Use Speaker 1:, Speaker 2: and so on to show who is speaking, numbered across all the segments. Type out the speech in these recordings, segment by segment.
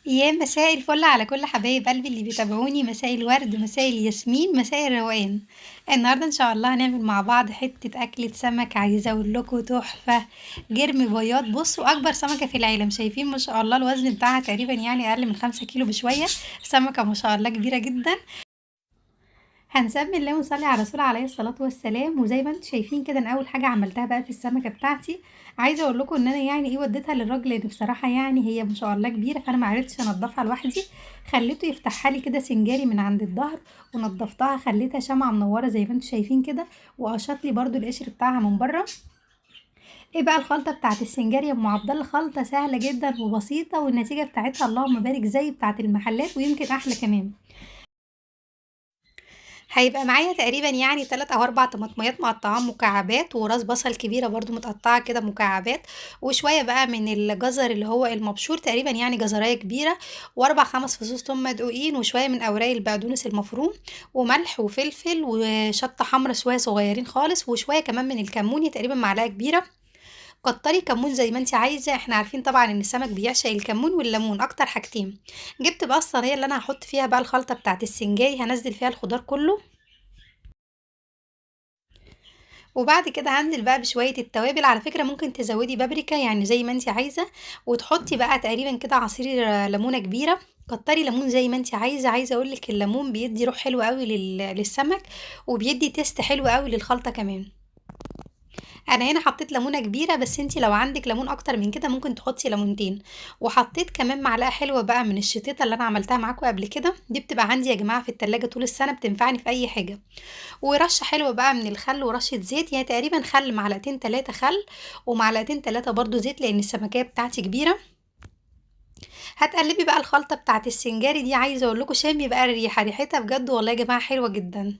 Speaker 1: يا مساء الفل على كل حبايب قلبي اللي بيتابعوني. مساء الورد، مساء الياسمين، مساء الروقان. النهارده ان شاء الله هنعمل مع بعض حتة اكله سمك، عايزه اقول لكم تحفة، جرم بياض. بصوا اكبر سمكة في العالم، شايفين ما شاء الله الوزن بتاعها تقريبا اقل من 5 كيلو بشوية، سمكة ما شاء الله كبيرة جدا. هنسمي الله ونصلي على الرسول عليه الصلاة والسلام. وزي ما انتم شايفين كده انا اول حاجة عملتها بقى في السمكة بتاعتي، عايزه اقول لكم ان انا وديتها للراجل، لان بصراحة هي ما شاء الله كبيرة، فانا ما عرفتش انضفها لوحدي، خليته يفتحها لي كده سنجاري من عند الظهر ونضفتها، خليتها شمعة منورة زي ما انتم شايفين كده، وقشط لي برده القشر بتاعها من بره. ايه بقى الخلطة بتاعت السنجاري يا ام عبد الله؟ خلطه سهلة جدا وبسيطة، والنتيجة بتاعتها اللهم بارك زي بتاعت المحلات ويمكن احلى كمان. هيبقى معايا تقريبا 3 او 4 طماطميات مقطعاهم مكعبات، وراس بصل كبيرة برضو متقطعه كده مكعبات، وشوية بقى من الجزر اللي هو المبشور تقريبا جزرايه كبيرة، واربع 5 فصوص ثوم مدقوقين، وشوية من اوراق البقدونس المفروم، وملح وفلفل وشطه حمرا شوية صغيرين خالص، وشوية كمان من الكمون تقريبا معلقه كبيرة. كتري كمون زي ما انت عايزه، احنا عارفين طبعا ان السمك بيعشق الكمون والليمون اكتر حاجتين. جبت بقى الصينية اللي انا هحط فيها بقى الخلطة بتاعت السنجاري، هنزل فيها الخضار كله، وبعد كده هنزل بقى بشوية التوابل. على فكرة ممكن تزودي بابريكا زي ما انت عايزه، وتحطي بقى تقريبا كده عصير ليمونه كبيرة، كتري ليمون زي ما انت عايزه. عايزه اقول لك الليمون بيدي روح حلوة قوي للسمك، وبيدي taste حلو قوي للخلطه كمان. انا هنا حطيت ليمونه كبيرة، بس انتي لو عندك ليمون اكتر من كده ممكن تحطي ليمونتين. وحطيت كمان معلقه حلوة بقى من الشطيطه اللي انا عملتها معاكم قبل كده، دي بتبقى عندي يا جماعة في التلاجة طول السنة، بتنفعني في اي حاجة. ورشه حلوة بقى من الخل ورشه زيت، تقريبا خل معلقتين 3 خل ومعلقتين 3 برضو زيت، لان السمكيه بتاعتي كبيرة. هتقلبي بقى الخلطة بتاعت السنجاري دي، عايزه اقول لكم شامي بقى الريحة، ريحتها بجد والله يا جماعة حلوة جدا.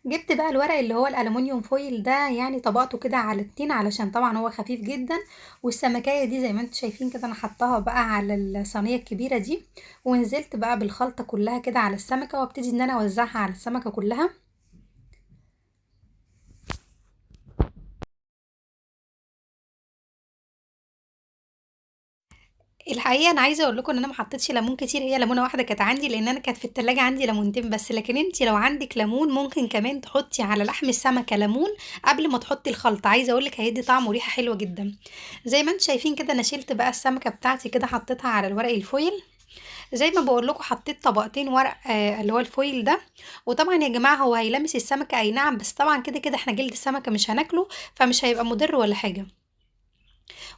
Speaker 1: جبت بقى الورق اللي هو الالومنيوم فويل ده، طبقته كده على 2 علشان طبعا هو خفيف جدا. والسمكية دي زي ما انتم شايفين كده انا حطاها بقى على الصينية الكبيرة دي، ونزلت بقى بالخلطة كلها كده على السمكة، وابتدي ان انا اوزعها على السمكة كلها. الحقيقة انا عايزه اقول لكم ان انا ما حطيتش ليمون كتير، هي ليمونه واحدة كانت عندي، لان انا كانت في التلاجة عندي ليمونتين بس. لكن انت لو عندك ليمون ممكن كمان تحطي على لحم السمكة ليمون قبل ما تحطي الخلطة، عايزه اقول لك هيدي طعم وريحه حلوة جدا. زي ما انتم شايفين كده انا شلت بقى السمكة بتاعتي كده، حطيتها على الورق الفويل زي ما بقول لكم، حطيت طبقتين ورق اللي هو الفويل ده. وطبعا يا جماعة هو هيلمس السمكة اي نعم، بس طبعا كده كده احنا جلد السمكة مش هناكله، فمش هيبقى مضر ولا حاجة.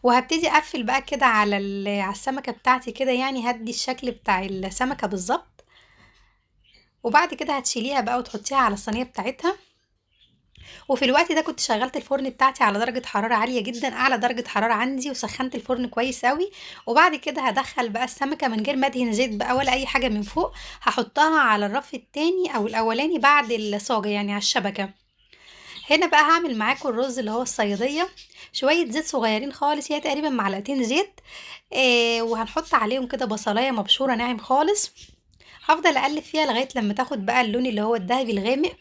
Speaker 1: وهبتدي اقفل بقى كده على السمكة بتاعتي كده، هدي الشكل بتاع السمكة بالظبط. وبعد كده هتشيليها بقى وتحطيها على الصينية بتاعتها. وفي الوقت ده كنت شغلت الفرن بتاعتي على درجه حرارة عالية جدا، اعلى درجه حرارة عندي، وسخنت الفرن كويس قوي. وبعد كده هدخل بقى السمكة من غير ما ادهن زيت بقى ولا اي حاجة من فوق، هحطها على الرف التاني او الاولاني بعد الصاجه، على الشبكة. هنا بقى هعمل معاكم الرز اللي هو الصياديه، شوية زيت صغيرين خالص، هي تقريبا معلقتين زيت، وهنحط عليهم كده بصلايه مبشوره ناعم خالص. هفضل اقلب فيها لغاية لما تاخد بقى اللون اللي هو الذهبي الغامق.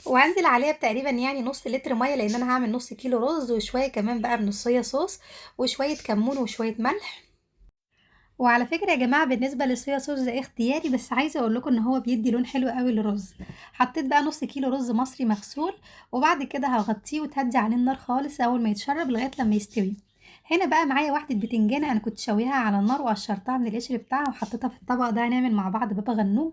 Speaker 1: وهنزل عليها بتقريبا نص لتر مية، لان انا هعمل نص كيلو رز، وشوية كمان بقى من الصويا صوص، وشوية كمون وشوية ملح. وعلى فكرة يا جماعة بالنسبة للصويا صوص ده اختياري، بس عايزة اقول لكم ان هو بيدي لون حلو قوي للرز. حطيت بقى نص كيلو رز مصري مغسول، وبعد كده هغطيه وتهدي عليه النار خالص اول ما يتشرب لغاية لما يستوي. هنا بقى معايا واحدة بتنجانة انا كنت شويها على النار وقشرتها من القشر بتاعها وحطيتها في الطبق ده، هنعمل مع بعض بابا غنوج.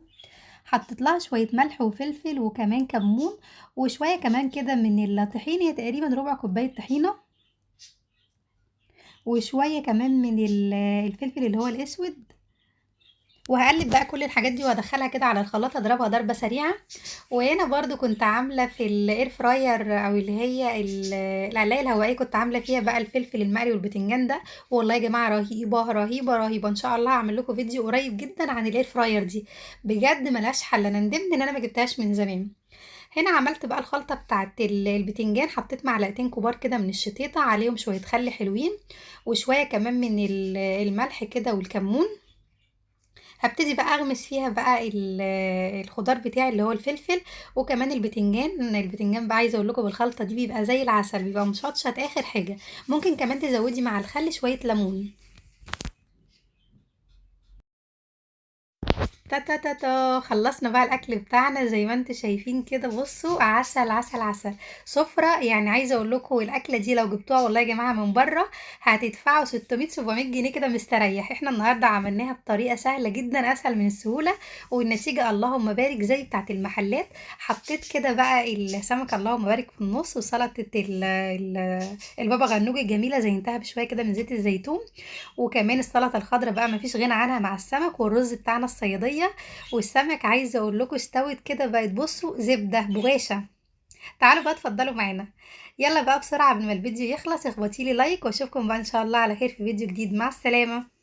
Speaker 1: حطيت لها شوية ملح وفلفل وكمان كمون وشوية كمان كده من الطحينة، هي تقريبا ربع كوباية طحينة، وشوية كمان من الفلفل اللي هو الاسود. وهقلب بقى كل الحاجات دي وادخلها كده على الخلاط، اضربها ضربة سريعة. وهنا برضو كنت عاملة في ال air fryer او اللي هي القلاية الهوائية، كنت عاملة فيها بقى الفلفل المقلي والبتنجان ده. والله يا جماعة رهيبة رهيبة رهيبة، ان شاء الله هعمل لكم فيديو قريب جدا عن ال air fryer دي، بجد ملهاش حل، انا ندمت ان انا ما جبتهاش من زمان. هنا عملت بقى الخلطة بتاعت البتنجان، حطيت معلقتين كبار كده من الشطيطة، عليهم شوية خل حلوين وشوية كمان من الملح كده والكمون. هبتدي بقى اغمس فيها بقى الخضار بتاعي اللي هو الفلفل، وكمان البتنجان. البتنجان بقى عايزه اقول لكم بالخلطه دي بيبقى زي العسل، بيبقى مشطشط اخر حاجة. ممكن كمان تزودي مع الخل شوية ليمون. تا تا تا تا، خلصنا بقى الاكل بتاعنا زي ما انتم شايفين كده. بصوا عسل عسل عسل، سفرة. عايزه اقول لكم الاكلة دي لو جبتوها والله يا جماعة من بره هتدفعوا 600 700 جنيه كده مستريح. احنا النهارده عملناها بطريقة سهلة جدا، اسهل من السهولة، والنتيجة اللهم بارك زي بتاعه المحلات. حطيت كده بقى السمك اللهم بارك في النص، وسلطة البابا غنوج الجميلة زينتها بشوية كده من زيت الزيتون، وكمان السلطة الخضراء بقى مفيش غنى عنها مع السمك، والرز بتاعنا الصياديه. والسمك عايزه اقول لكم استوت كده بقت بصوا زبدة بغاشه. تعالوا بقى اتفضلوا معانا، يلا بقى بسرعة قبل ما الفيديو يخلص اخبطي لي like، واشوفكم بقى ان شاء الله على خير في فيديو جديد. مع السلامة.